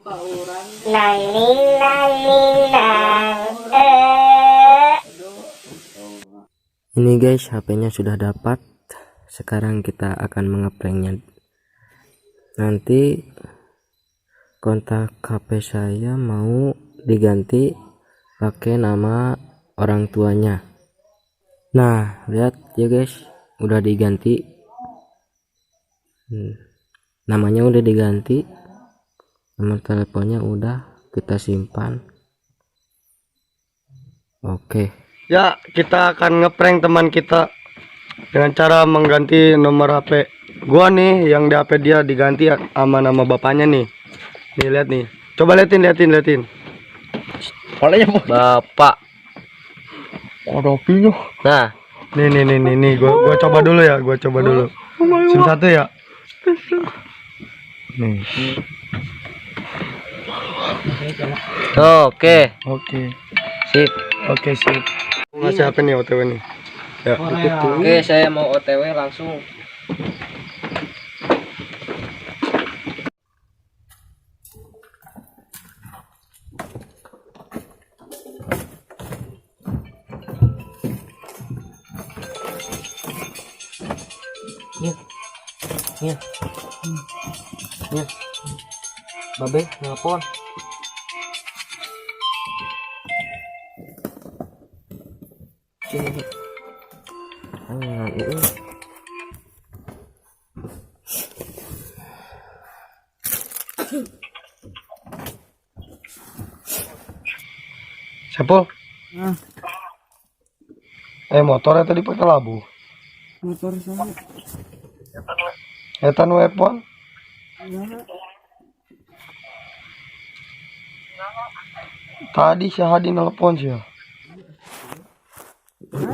Nang ning nang ning nang eh. Ini guys, HP-nya sudah dapat. Sekarang kita akan mengepranknya. Nanti kontak HP saya mau diganti pakai nama orang tuanya. Nah, lihat ya guys, udah diganti. Namanya udah diganti, nomor teleponnya udah kita simpan. Oke. Ya, kita akan ngeprank teman kita dengan cara mengganti nomor HP gua nih, yang di HP dia diganti sama nama bapaknya nih. Nih lihat nih. Coba liatin, liatin, liatin. Bapak. Kodopinya. Nah, Nih nih nih nih nih, gua coba dulu ya, gua coba dulu. SIM 1 ya. Nih. Oke, Oke. sip. Oke, sip. Ngasih HP nih OTW nih. Ya. Oke, saya mau OTW langsung. Nih. Nih. Nih. Babe, nelpon. Sini. Ah, ini. Siapa? Eh, motornya tadi pakai labu. Motor saya. Eta nu epon. Tadi si Hadi nelpon sih ya.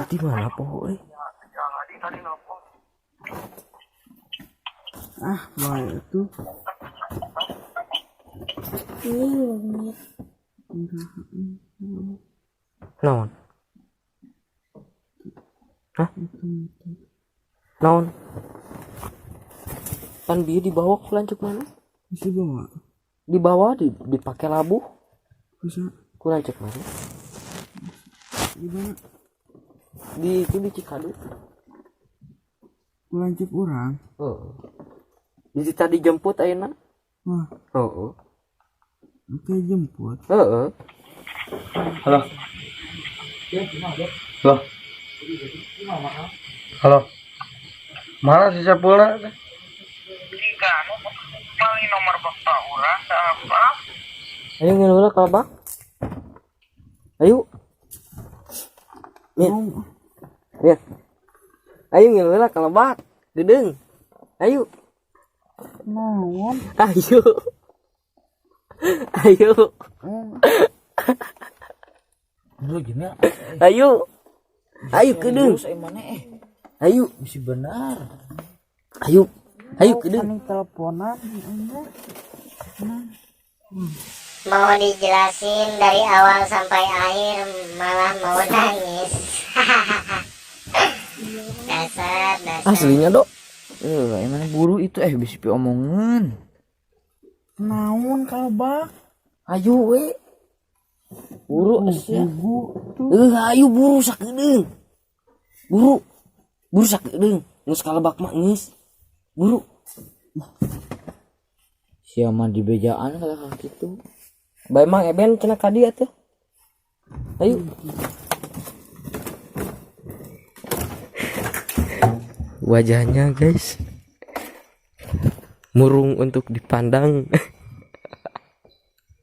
Di mana po euy? Ah, baik itu. Naon? Hah? Naon? Pan bieu dibawa ku lanceuk mana? Bisa bawa. Dibawa di dipake labuh Bisa ku lanceuk mana? di mana? Di itu di Cikadu. Lanjut orang. Heeh. Di tadi jemput ayeuna. Wah, Heeh. oke jemput. Heeh. Halo. Halo. Halo. Mana si Sepulna? Ayo ngeul heula ka bak. Ayo. Nih. Ya. Ayo ngeul heula ka lebak. Dedeung. Ayo. Naon? Ayo. Ayo. Lu gini Ayo. Ayo kedeung. mana Ayo. mesti benar. Ayo. Ayo kedeung. Paling teleponan. Mau dijelasin dari awal sampai akhir malah mau nangis. Dasar, dasar. Aslinya, Dok. Emang buru itu bisa omongan. Naon kalau bak? Ayo we. Buru sia. Ayo buru sakedeung. Buru. Buru sakedeung. Geus kalebak mah geus. Buru. Siapa di bejaan kalau kayak gitu. Bae Mang Eben cenah ka dieu atuh. Ayo. Wajahnya guys murung untuk dipandang.